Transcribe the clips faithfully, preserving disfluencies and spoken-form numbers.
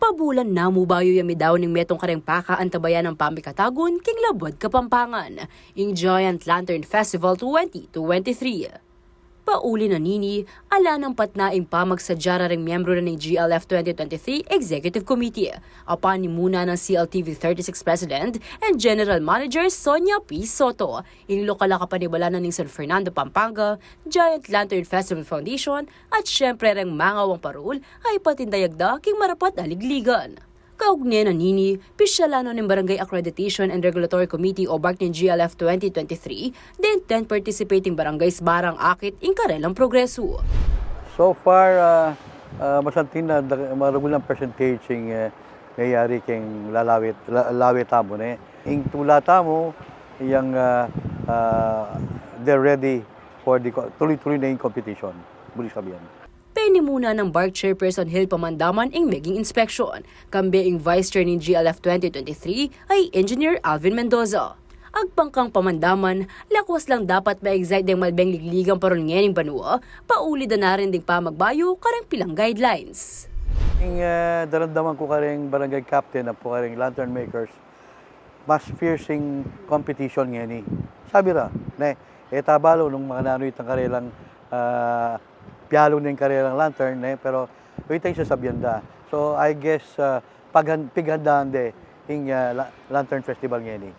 Abulan na mu bayu ya midaun ing metung kareng pakaantabayanan a pamikatagun king labuad Kapampangan, ing Giant Lantern Festival twenty twenty-three. Pauli na nini, ala nang patna ing pamagsadya reng miyembru na ning G L F twenty twenty-three Executive Committee, a panimunan nang C L T V thirty-six President and General Manager Sonia P. Soto, ing lokal a kapanibalan na ning San Fernando, Pampanga, Giant Lantern Festival Foundation, at siyempre reng mangawang parul a ipatindayag da king marapat a ligligan. Kaugne na nini, pisyalan no ning Barangay Accreditation and Regulatory Committee o BARC ning G L F twenty twenty-three, deng ten participating barangays barang akit ing karelang progresu. So far, ah, ah, masanting na dag-, maragul nang percentage ing, eh, nangyayari king lalawe, la-, lawe tamu, ne. Ing tula tamu, yang, ah, ah, they're ready for the co-, tuloy-tuloy na ing competition. Buri sabian. Penimunan nang BARC Chairperson Hil Pamandaman ing meging inspeksyon, kambe ing Vice Chair ning G L F twenty twenty-three a i Engineer Alvin Mendoza. Agpang kang Pamandaman, lakwas lang dapat ma-excite deng malbeng ligligang parul ngening banua, pauli da na rin ding pamagbayu kareng pilang guidelines. Ing, eh, daramdaman ku kareng barangay captain ampo kareng lantern makers, mas fierce ing competition ngeni. Sabi ra, ne, e ta balu nung makananu itang karelang, ah, pialu ning karelang lantern, ne, pero ita ing sasabian da. So, I guess, ah, paghan-, pighandaan de ing, ah, la-, Lantern Festival ngeni.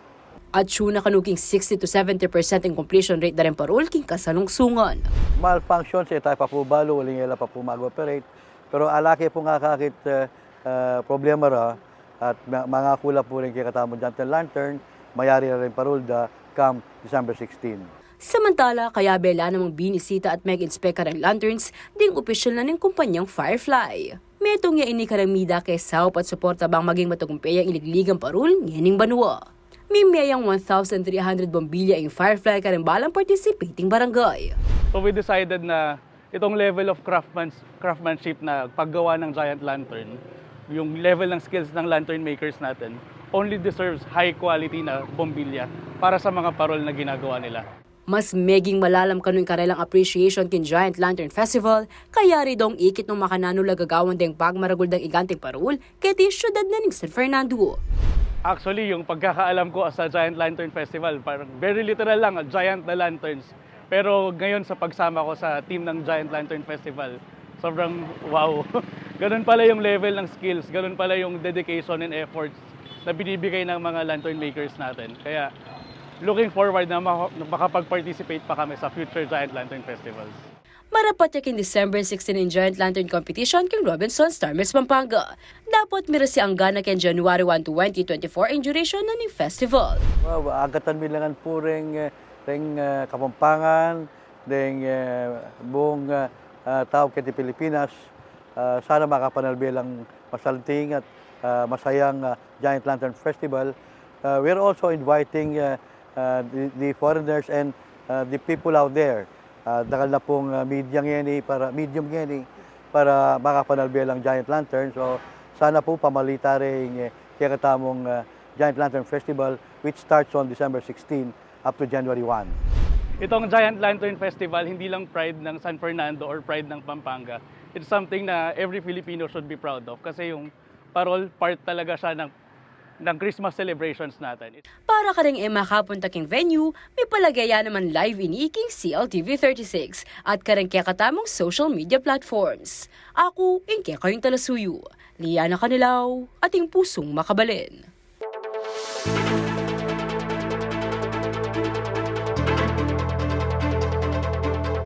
Atyu na kanu king sixty to seventy percent ing completion rate da reng parul king kasalungsungan. Malfunctions, e ta pa pu balu, uling e la pa pu mag-operate. Pero ala ke pung akakit, ah, ah, problema ra, at ma-, mangaku la pu ring kekatamung Giant Lantern, mayari ra ring parul da come December sixteen. Samantala, kayabe la namang binisita at meg-inspect kareng lanterns ding opisyal na ning kumpanyang Firefly. Metung ya ini kareng midake saup at suporta bang maging matagumpay yang iligligang parul ngening banua. Mimie yang one thousand three hundred bombilya ing Firefly kareng balang participating barangay. So we decided na itong level of craftsmans-, craftsmanship na paggawa ng giant lantern, yung level ng skills ng lantern makers natin, only deserves high quality na bombilya para sa mga parol na ginagawa nila. Mas meging malalam kanu ing karelang appreciation king Giant Lantern Festival, kayari dong ikit nung makananu la gagawan deng pagmaragul dang iganting parul keti syudad na ning San Fernando. Actually, yung pagkakaalam ko sa Giant Lantern Festival, parang very literal lang, giant na lanterns. Pero ngayon sa pagsama ko sa team ng Giant Lantern Festival, sobrang wow. Ganun pala yung level ng skills, ganun pala yung dedication and efforts na binibigay ng mga lantern makers natin. Kaya looking forward na maka-, makapag-participate pa kami sa future Giant Lantern Festivals. Marapat ya king December sixteen ing Giant Lantern Competition king Robinsons Starmers Pampanga. Dapot mirasi angga na king January one, twenty twenty-four ing duration na ning festival. Well, agatan mi la ngan pu reng, eh, reng, eh, Kapampangan, deng, eh, buung, eh, eh, tau keti Pilipinas, eh, sana makapanalbe lang masanting at, eh, masayang, eh, Giant Lantern Festival. Eh, we're also inviting, eh, eh, the, the foreigners and, eh, the people out there. Eh, dakal na pung, eh, media ngeni para, medium ngeni para makapanalbe lang Giant Lantern. So, sana pu pamalita reng, eh, kekatamung, eh, Giant Lantern Festival, which starts on December sixteen up to January one. Itong Giant Lantern Festival, hindi lang pride ng San Fernando or pride ng Pampanga. It's something na every Filipino should be proud of kasi yung parol, part talaga siya ng, ng Christmas celebrations natin. Para kareng e makapunta king venue, mipalage ya naman live ini king C L T V thirty-six at kareng kekatamung social media platforms. Aku ing kekayung talasuyu, Liana Canilao, ating pusung makabalen.